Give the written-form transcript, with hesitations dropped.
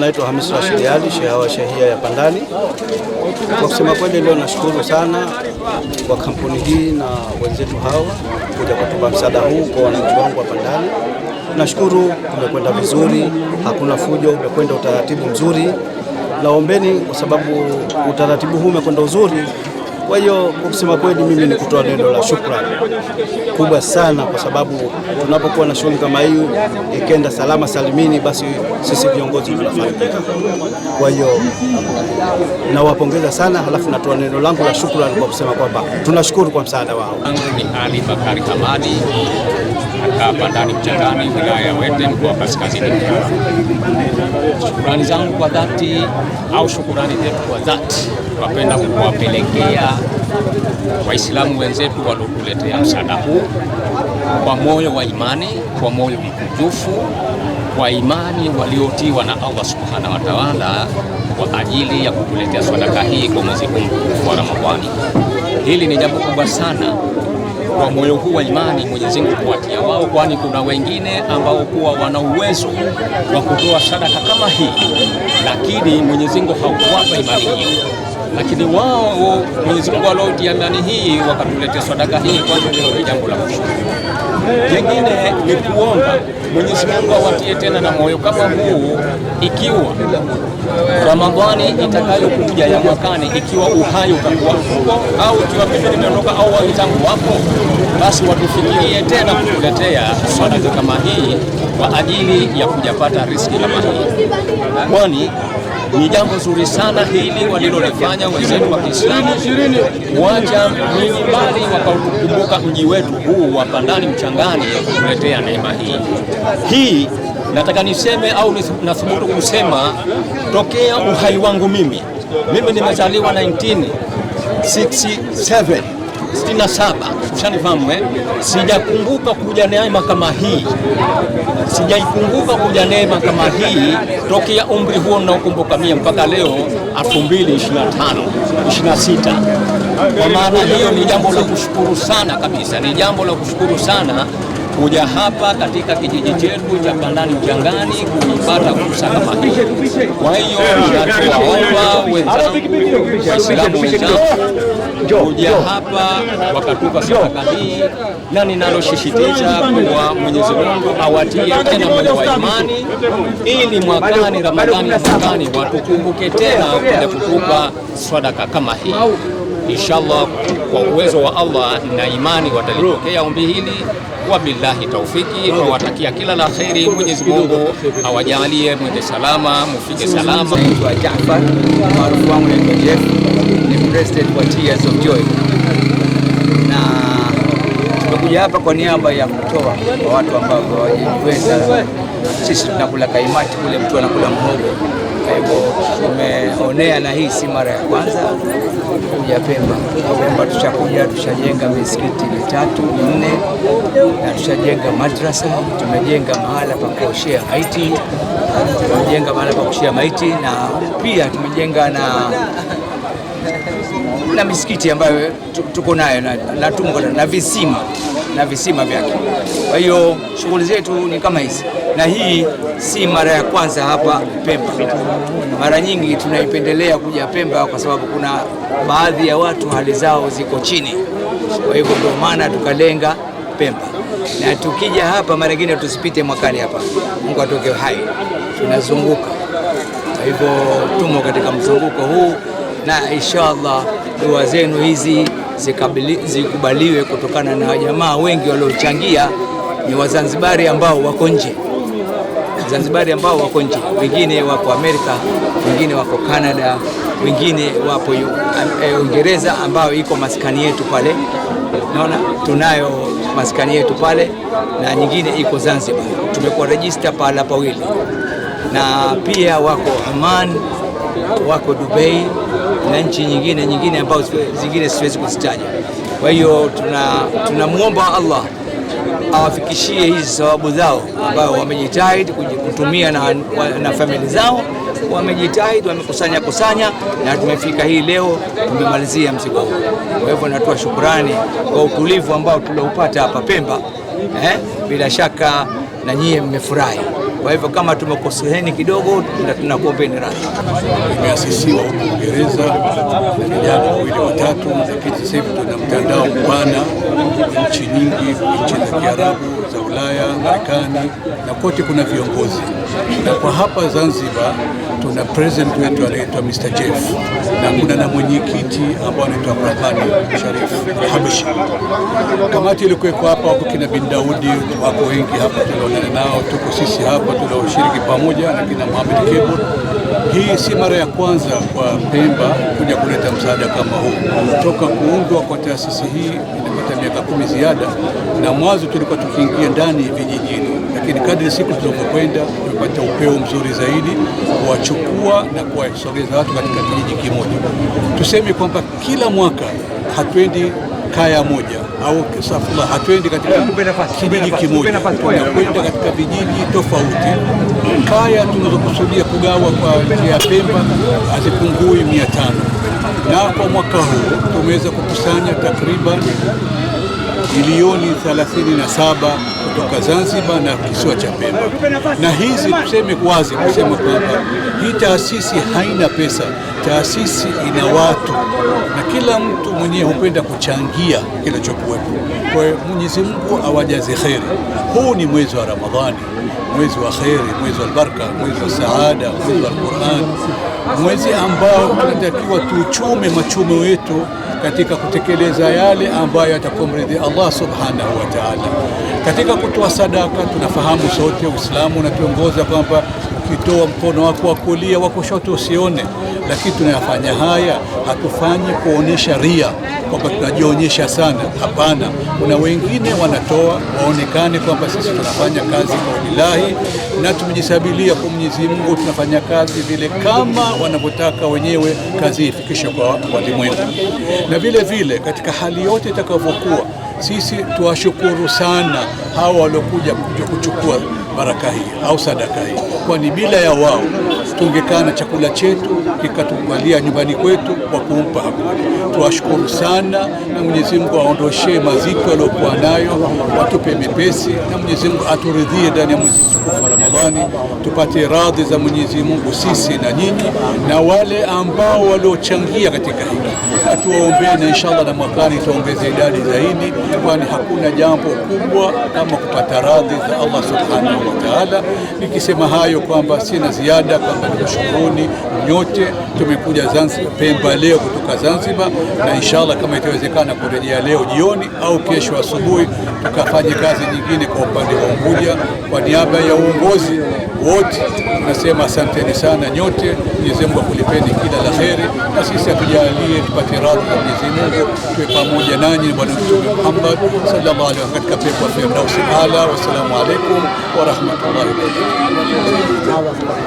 Naitwa Hamis Rashid Ali, sheha wa shehia ya Pandani. Kwa kusema kweli, leo nashukuru sana kwa kampuni hii na wenzetu hawa kuja kutupa msaada huu kwa wananchi wangu wa Pandani. Nashukuru tumekwenda vizuri, hakuna fujo, umekwenda utaratibu mzuri. Naombeni kwa sababu utaratibu huu umekwenda uzuri. Kwa hiyo kwa kusema kweli, mimi ni kutoa neno la shukrani kubwa sana, kwa sababu tunapokuwa na shughuli kama hii ikenda salama salimini, basi sisi viongozi tunafaidika. Kwa hiyo nawapongeza sana, halafu natoa neno langu la shukrani kwa kusema kwamba tunashukuru kwa msaada wao. Yangu ni Ali Bakari Hamadi, nakaa Pandani Mchangani, wilaya ya Wete, mkoa wa Kaskazini Mara. Shukurani zangu kwa dhati au shukurani zetu kwa dhati, tunapenda kuwapelekea Waislamu wenzetu waliotuletea msaada huu kwa moyo wa imani, kwa moyo mkunjufu, kwa imani waliotiwa na Allah subhanahu wa ta'ala kwa ajili ya kutuletea sadaka hii kwa mwezi huu mtukufu wa Ramadhani. Hili ni jambo kubwa sana kwa moyo huu wa imani Mwenyezi Mungu kuwatia wao, kwani kuna wengine ambao kuwa wana uwezo wa kutoa sadaka kama hii, lakini Mwenyezi Mungu hakuwapa imani hiyo, lakini wao Mwenyezi Mungu aliotia imani hii wakatuletea sadaka hii, kwanza hilo ni jambo la kushukuru. Jengine ni kuomba Mwenyezi Mungu awatie tena na moyo kama huu, ikiwa Ramadhani itakayokuja ya mwakani, ikiwa uhai utakuwa huko au ikiwa mimi nimeondoka au wenzangu wapo, basi watufikirie tena kutuletea sadaka kama hii kwa ajili ya kujapata riziki kama hii, kwani ni jambo zuri sana hili walilolifanya wenzetu wa Kiislamu, kuacha miji mbali wakaukumbuka mji wetu huu wa Pandani Mchangani kutuletea neema hii. Hii nataka niseme au nathubutu kusema tokea uhai wangu mimi nimezaliwa 1967 67, ushanifahamu eh? Sijakumbuka kuja neema kama hii, sijaikumbuka kuja neema kama hii tokea umri huo ninaokumbuka mie mpaka leo 2025 26. Kwa maana hiyo ni jambo la kushukuru sana kabisa, ni jambo la kushukuru sana kuja hapa katika kijiji chetu cha Pandani Mchangani kuipata fursa kama hii. Kwa hiyo ninachowaomba wenzangu, Waislamu wenzangu kuja hapa wakatupa sadaka hii, na ninalosisitiza kuwa Mwenyezi Mungu awatie tena moyo wa imani, ili mwakani Ramadhani mwakani watukumbuke tena kuja kutupa sadaka kama hii. Inshallah, kwa uwezo wa Allah na imani watalipokea ombi hili. Wabillahi taufiki, twawatakia kila la kheri. Mwenyezi Mungu awajalie mwende salama, mufike salama. Naitwa Jaafar, maarufu wangu naitwa Jeff, ni president wa Tears of Joy, na tumekuja hapa kwa niaba ya kutoa kwa watu ambao hawajiweza. Sisi tunakula kaimati kule, mtu anakula mhogo. Kwa hivyo tumeonea, na hii si mara ya kwanza kuja Pemba. Pemba tushakuja, tushajenga misikiti mitatu minne, na tushajenga madrasa, tumejenga mahala pa kuoshea maiti, tumejenga mahala pa kuoshea maiti, na pia tumejenga na misikiti ambayo tuko nayo na tumo na visima vyake. Kwa hiyo shughuli zetu ni kama hizi, na hii si mara ya kwanza hapa Pemba. Mara nyingi tunaipendelea kuja Pemba kwa sababu kuna baadhi ya watu hali zao ziko chini, kwa hivyo ndio maana tukalenga Pemba, na tukija hapa mara nyingine tusipite mwakani hapa, Mungu atoke hai, tunazunguka. Kwa hivyo tumo katika mzunguko huu, na inshallah dua zenu hizi zikubaliwe kutokana na jamaa wengi waliochangia ni Wazanzibari ambao wako nje, Zanzibari ambao wako nje, wengine wako Amerika, wengine wako Canada, wengine wapo Uingereza ambao iko maskani yetu pale. Naona tunayo maskani yetu pale na nyingine iko Zanzibar. Tumekuwa register pahala pawili, na pia wako Oman, wako Dubai na nchi nyingine nyingine ambazo zingine siwezi kuzitaja. Kwa hiyo tunamwomba Allah awafikishie hizi sababu zao ambao wamejitahidi kutumia na family zao, wamejitahidi, wamekusanya kusanya, na tumefika hii leo, tumemalizia mzigo huu. Kwa hivyo natoa shukurani kwa utulivu ambao tuliupata hapa Pemba. Bila shaka na nyie mmefurahi. Kwa hivyo kama tumekoseheni kidogo, tunakuombeni radhi. Imeasisiwa huko Uingereza na vijana wawili watatu, lakini sasa hivi tuna mtandao mpana nchi nyingi, nchi za Kiarabu, za Ulaya, Marekani na kote kuna viongozi. Na kwa hapa Zanzibar tuna president wetu anaitwa Mr. Jeff na kuna na mwenyekiti ambao anaitwa Abdurahmani Sharif Habashi. Kamati ilikuweko hapa, wako kina bin Daudi, wako wengi hapa tulionana nao, tuko sisi hapa tulioshiriki pamoja na kina Mohamed Kebur. Hii si mara ya kwanza kwa Pemba kuja kuleta msaada kama huu. Toka kuundwa kwa taasisi hii inapata miaka 10 ziada, na mwanzo tulikuwa tukiingia ndani vijijini, lakini kadri siku zilivyokwenda tumepata upeo mzuri zaidi kuwachukua na kuwasogeza watu katika kijiji kimoja. Tuseme kwamba kila mwaka hatuendi kaya moja au safula, hatuendi katika kijiji kimoja, tunakwenda katika vijiji tofauti. Kaya tunazokusudia kugawa kwa njia ya Pemba hazipungui 500, na kwa mwaka huu tumeweza kukusanya takriban milioni 37 kutoka Zanzibar na kisiwa cha Pemba. Na hizi tuseme wazi kusema kwamba hii taasisi haina pesa, taasisi ina watu na kila mtu mwenyewe hupenda kuchangia kilichokuwepo. Kwa hiyo Mwenyezi Mungu awajaze kheri. Huu ni mwezi wa Ramadhani, mwezi wa kheri, mwezi wa baraka, mwezi wa saada, mwezi wa Qur'an, mwezi ambao tunatakiwa tuuchume machume wetu katika kutekeleza yale ambayo yatakumridhi Allah subhanahu wa ta'ala. Katika kutoa sadaka, tunafahamu sote Uislamu unatuongoza kwamba ukitoa mkono wako wa kulia wa kushoto usione, lakini tunayafanya haya, hatufanyi kuonesha ria kwamba tunajionyesha sana. Hapana, kuna wengine wanatoa waonekane kwamba sisi tunafanya kazi kwa bilahi na tumejisabilia kwa Mwenyezi Mungu, tunafanya kazi vile kama wanavyotaka wenyewe, kazi ifikishwe kwa walimwengu. Na vile vile katika hali yote itakavyokuwa, sisi tuwashukuru sana hawa waliokuja kuchukua baraka hii au sadaka hii, kwani bila ya wao tungekaa na chakula chetu kikatukalia nyumbani kwetu kwa kumpa hakuna. Tuwashukuru sana, na Mwenyezi Mungu aondoshe mazito aliyokuwa nayo, watupe mepesi, na Mwenyezi Mungu aturidhie ndani ya mwezi mtukufu wa Ramadhani, tupate radhi za Mwenyezi Mungu sisi na nyinyi na wale ambao waliochangia katika hili, na tuwaombee, na inshallah na mwakani tuongeze idadi zaidi, kwani hakuna jambo kubwa kama kupata radhi za Allah subhanahu wa ta'ala. Nikisema hayo kwamba sina ziada, kwamba nikushukuruni nyote. Tumekuja Zanzibar, Pemba leo kutoka Zanzibar, na inshallah kama itawezekana kurejea leo jioni au kesho asubuhi tukafanye kazi nyingine kwa upande wa Unguja. Kwa niaba ya uongozi wote tunasema asanteni sana nyote. Mwenyezi Mungu akulipeni kila la kheri, na sisi atujalie tupate radhi za Mwenyezi Mungu, tuwe pamoja nanyi Bwana Mtume Muhammad sallallahu alaihi wasallam katika pepo ya Firdausi ala. Wassalamu alaikum wa rahmatullahi wa barakatuh.